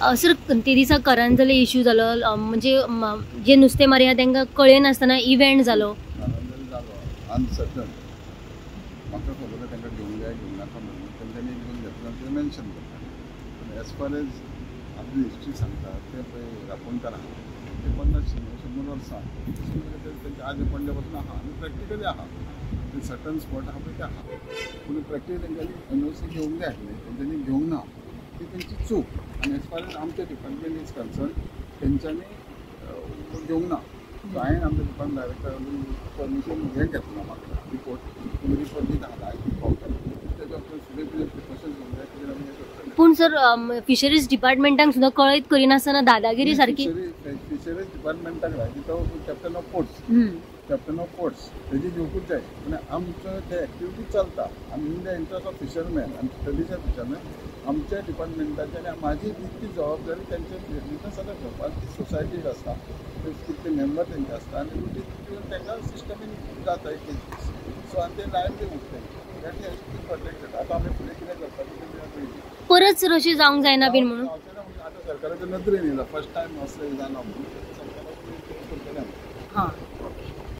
Sir, ते दिसा करंजले issue जालो, म्हणजे जे नुस्तेमारी आहा तांकां कळयनासतना इव्हेंट जालो. करंजले जालो अनसर्टन, म्हाका खबर ना तांकां घेवंक जाय घेवंक नाका म्हणून, तेंच्यांनी घेवन घेतला तें मेन्शन करता. पूण एज फार एज आपली हिस्ट्री सांगता ते पळय रांपोणकार आहा ते 50 100 वर्सां तेंच्या आजी पणजे पासून आहा आनी प्रॅक्टिकली आहा. ते सर्टन स्पॉट आहा पळय ते आहा, पूण प्रॅक्टिकली तेंच्यांनी एनओसी घेवंक जाय आसलें, तेंच्यांनी घेवंक ना, ती तेंची चूक. आनी एज फार एज आमच्या डिपार्टमेंट is concern तेंच्यांनी घेवंक ना. सो हांवें आमच्या डिपार्टमेंट डायरेक्टर परमिशन हें घेतला म्हाका रिपोर्ट, तुमी रिपोर्ट दिता हांव पावता तेच्या फुडें कितें प्रिकॉशन्स घेवंक जाय कितें आमी हें करतले. पूण सर, फिशरीज डिपार्टमेंटाक सुद्दां कळीत करिनासतना दादागिरी सारकी. फिशरीज डिपार्टमेंटाक लाय तो captain of ports, captain of ports तेजी घेवकूच जाय. पूण आमचो ते एक्टिविटी चलता आनी in the interest of fisherman आनी ट्रेडिशनल फिशरमॅन आमच्या डिपार्टमेंटाची आनी म्हाजी इतकी जबाबदारी तेंचे बिजनस आतां करपाक ती सोसायटीक आसता, कितले मेंबर तेंचे आसता आनी रुटीन तांकां सिस्टमीन जाता एक एक दीस. सो आनी ते लायवलीहूड तेंचे that has to be protected. आतां आमी फुडें कितें करपाचें तें पळयली. परत सर अशें जावंक जायना बीन म्हणून जावचें ना म्हणून आतां सरकाराच्या नदरेन येयला फर्स्ट टायम असलें जालां म्हणून सरकाराक करतलें. हां.